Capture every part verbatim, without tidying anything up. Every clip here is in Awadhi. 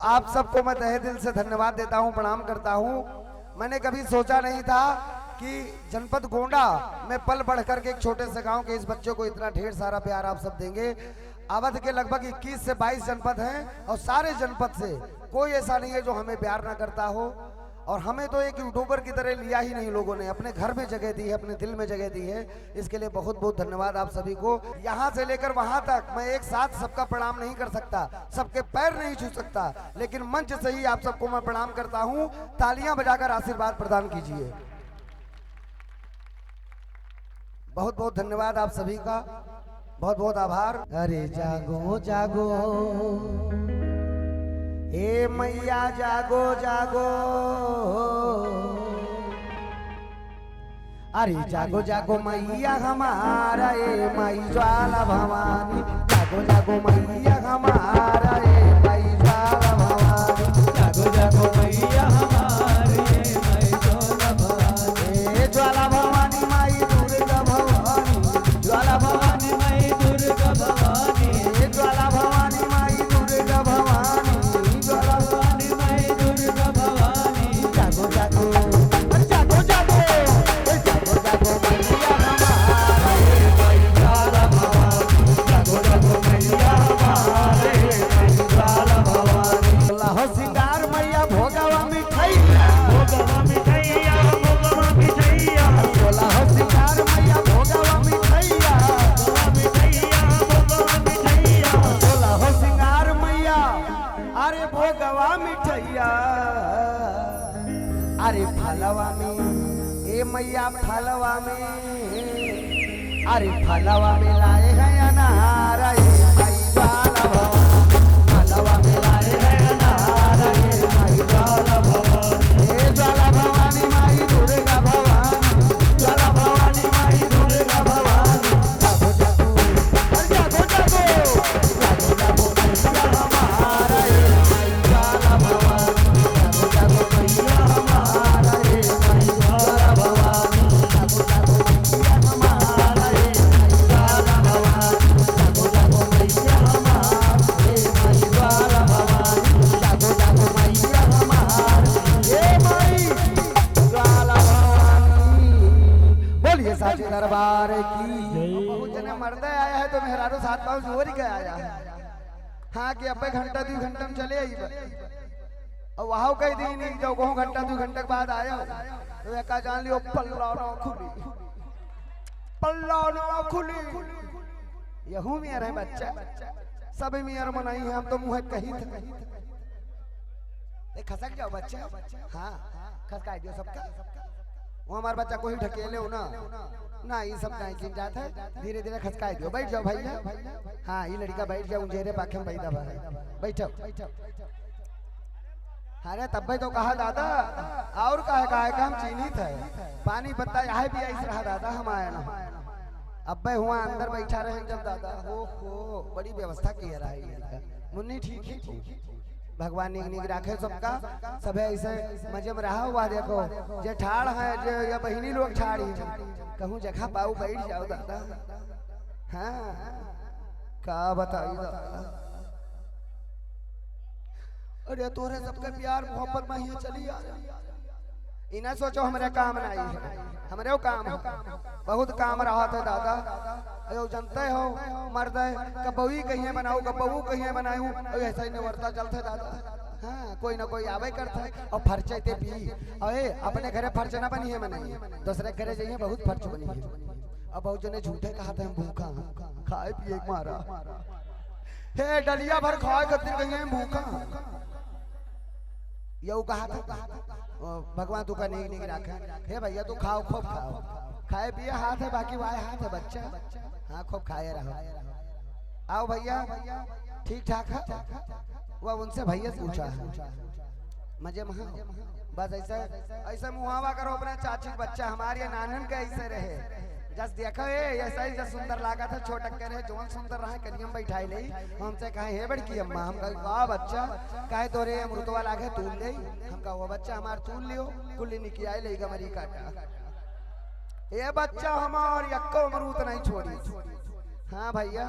आप सबको मैं तहे दिल से धन्यवाद देता हूँ, प्रणाम करता हूँ। मैंने कभी सोचा नहीं था कि जनपद गोंडा में पल बढ़ करके एक छोटे से गांव के इस बच्चे को इतना ढेर सारा प्यार आप सब देंगे। अवध के लगभग इक्कीस से बाईस जनपद हैं और सारे जनपद से कोई ऐसा नहीं है जो हमें प्यार ना करता हो। और हमें तो एक YouTuber की तरह लिया ही नहीं लोगों ने, अपने घर में जगह दी है, अपने दिल में जगह दी है। इसके लिए बहुत बहुत धन्यवाद आप सभी को। यहाँ से लेकर वहाँ तक मैं एक साथ सबका प्रणाम नहीं कर सकता, सबके पैर नहीं छू सकता, लेकिन मंच से ही आप सबको मैं प्रणाम करता हूँ। तालियां बजाकर आशीर्वाद प्रदान कीजिए। बहुत बहुत धन्यवाद आप सभी का, बहुत बहुत आभार। अरे जागो जागो, ए मैया जागो जागो। अरे जागो जागो मैया हमारा, ए माई ज्वाला भवानी। जागो जागो मैया हमारा, ए माई ज्वाला भवानी। जागो जागो मैया हमारी, ए माई ज्वाला भवानी। ए ज्वाला भवानी माई दुर्गा भवानी, ज्वाला भवानी माई दुर्गा भवानी। ए ज्वाला भवानी माई दुर्गा भवानी, ज्वाला भवानी माई दुर्गा भवानी। जागो जागो, अरे जागो जागो, ए जागो जागो मैया हमारा, ए माई ज्वाला भवानी। जागो जागो मैया हमारा, ए माई ज्वाला भवानी। लाहो सिंगार मैया भोगवा मिठैया, भोगवा मिठैया, भोगवा मिठैया। सोलह हो सिंगार मैया भोगवा मिठैया, भोगवा मिठैया, भोगवा मिठैया। सोलह हो सिंगार मैया, अरे भोगवा मिठैया। अरे फलवा में, ए मैया फलवा में, अरे फलवा में लाए हैं अनार, ए माई ज्वाला भवानी। फलवा में लाए हैं अनार, ए माई ज्वाला भवानी। ए ज्वाला भवानी माई दुर्गा भवानी, ज्वाला भवानी माई दुर्गा भवानी। जागो जागो, अरे जागो जागो, जागो जागो मैया हमारा, ए माई ज्वाला भवानी। जागो जागो मैया हमारा, ए माई ज्वाला भवानी। बोलिए साचे दरबार की। बहुत जने मर्दे आया है तो मेहरारू सात पाँव जोर के आया है। हाँ, कि अब्बे घंटा दुइ घंटा में चले आई बा। और वहाँ कह दी नहीं, जब कहूँ घंटा दुइ घंटा के बाद आया हो, तो एका जान लियो, पल्ला ना खुली, पल्ला ना खुली। यहू मेर है बच्चा, सब मेर मनई है, हम तो मुँह कही थे। ए, खसक जाओ बच्चा। हाँ, खसकाई दियो सबका। वो हमार बच्चा कोई ढकेले हो ना। ना, ई सब नहीं चिन जात है। धीरे धीरे खसकाई दियो। बैठ जाओ भैया। हाँ, ई लड़का बैठ जाओ, उंजेरे पाखे में बैठा बा। बैठो। अरे तब्बे तो कहा दादा, और काहे, काहे का हम चिन्हित है। पानी पत्ता यह भी ऐस रहा दादा, हम आए ना। अब्बे हुआ अंदर बैठा रहे जब दादा, हो, हो, बड़ी व्यवस्था किया रहा है ये लड़का। मुन्नी ठीक है तू? भगवान निक निक राखे सबका, सभे ऐसे मजे में रहा हुआ। देखो, जे ठाड़ है, जे या बहिनी लोग ठाड़ ही, कहूँ जगह पाऊ बैठ जाओ दादा। हाँ, का बताई दादा। अरे तोरे सबके प्यार मोहब्बत में ही चली आ। ई ना सोचो हमरे काम नहीं है, हमरे काम है, बहुत काम रहत है दादा। अयो जनते हो मर्दे, कबहुई कहिए बनाऊ, कबहू कहिए बनाऊ, अयो ऐसा ही निवर्ता चलत है दादा। हाँ, कोई ना कोई आवे करत है और फर्चे ते पी। अरे अपने घरे फर्च ना बनी है मने, दूसरे घरे जाइए बहुत फर्च बनी है। अब बहुत जने झूठे कहा थे हम भूखा हैं, खाए पिए के मारा। हे डलिया भर खाए खातिर कहिए हम भूखा हैं। यहू कहा था, ओ, भगवान तू का नीक नीक राखे। हे भैया तू खाओ, खूब खाओ, खाए पिए हाथ है, बाकी वाए हाथ है बच्चा। हाँ, खूब खाए रहो। आओ भैया, ठीक ठाक है? वह उनसे भैया से पूछा है, मजे में हाँ? बस ऐसे, ऐसे मुहावा करो अपने चाची के बच्चा, हमारे नानन के ऐसे रहे। जस देखो, ए, ऐसा ही जस सुंदर लागत है, छोटक के रहे, जौन सुंदर रहे, कनियम बैठाई ले। हमसे कहे, "हे बड़की अम्मा," हम कहे, "का बच्चा?" कहे, "तोरे अमृतवा लागे, तूल ले।" हम कहे, "वो बच्चा हमार तूल लियो, कुल निकियाए ले गमरी काटा।" ए बच्चा हमार यक्को अमरूत नहीं छोड़ी। हाँ भैया,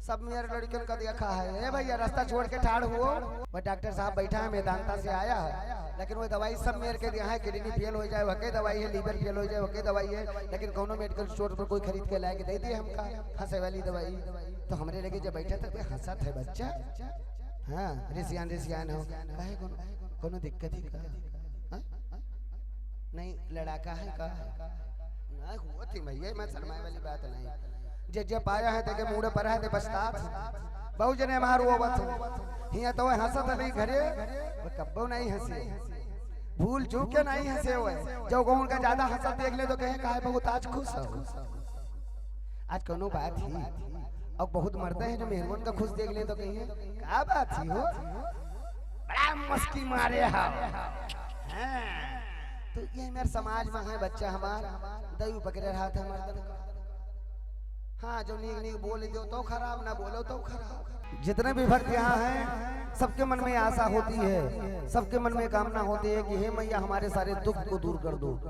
सब मेर लड़कन का देखा है, "ए भैया, रास्ता छोड़ के ठाड़ हुओ।" वो डॉक्टर साहब बैठा है, मैदानता से आया है, लेकिन वो दवाई सब मेर के दिया है, किडनी फेल हो जाए, वके दवाई है, लिवर फेल हो जाए, वके दवाई है, लेकिन कौनो मेडिकल स्टोर पर कोई खरीद के लाए के दे दिए हमका हंसे वाली दवाई। तो हमरे लगे जब बैठा था, "हंसत है बच्चा?" हाँ, रे सियान, रे सियान हो। "काहे, कौनो, कौनो दिक्कत है का? हाँ? नहीं, लड़ाका है का?" ना हुआ थी भैया, मैं शर्माए वाली बात नहीं। जे, जे पाया है, तेके मूड़े पर है, ते पछतात। बहुत जने हमार वो बात है। हियाँ तो हंसत है घरे, वो कब्बो नहीं हंसे। भूल चूक के नहीं हंसे हुए। जो कहूँ उनका ज्यादा हंसत देख ले तो कहे, "काहे बहुत आज खुश हो?" आज कौनो बात ही। और बहुत मरते हैं जो मेहमान का खुश देख ले तो कहिए, "का बात ही हो? बड़ा मस्की मारे हो।" हाँ। तो ये मेरे समाज में है बच्चा हमार, दयू पकड़े रहा था मर्दन का। हाँ, जो नीक नीक बोल दो तो खराब, ना बोलो तो खराब। जितने भी भक्त यहाँ हैं, सबके मन में आशा होती है, सबके मन में कामना होती है कि हे मैया, हमारे सारे दुख को दूर कर दो।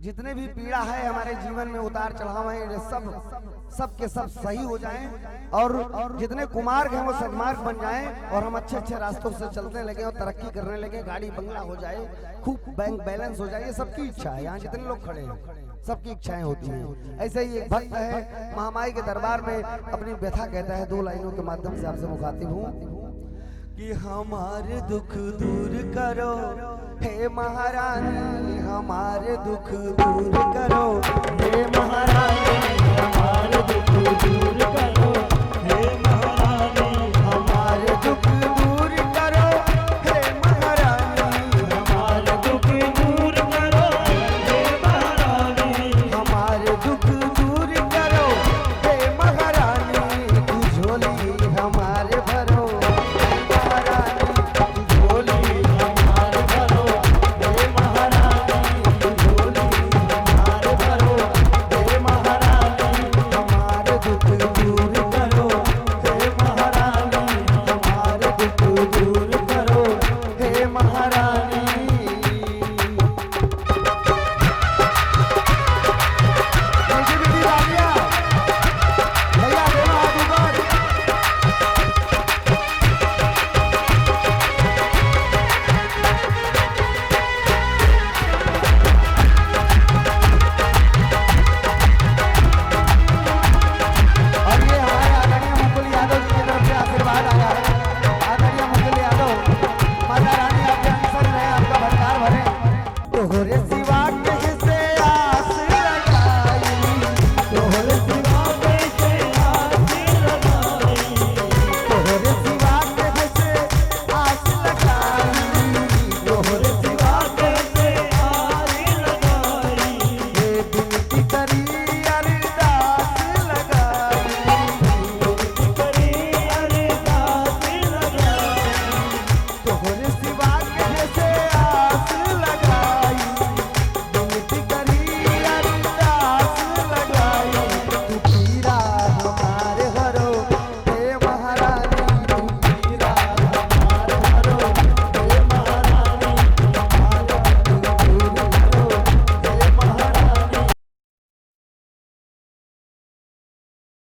जितने भी पीड़ा है हमारे जीवन में, उतार चढ़ाव है, ये सब, सब के सब सही हो जाएं और जितने कुमार्ग हैं वो सन्मार्ग बन जाएं और हम अच्छे अच्छे रास्तों से चलने लगें और तरक्की करने लगें, गाड़ी बंगला हो जाए, खूब बैंक बैलेंस हो जाए। ये सबकी इच्छा है, यहाँ जितने लोग खड़े हैं सबकी इच्छाएं होती हैं। ऐसे ही एक भक्त है, महामाई के दरबार में अपनी व्यथा कहता है, दो लाइनों के माध्यम से आपसे मुखातिब हूँ। कि हमार दुख दूर करो, हे महारानी, हमार दुख दूर करो, हे महारानी, हमार दुख दूर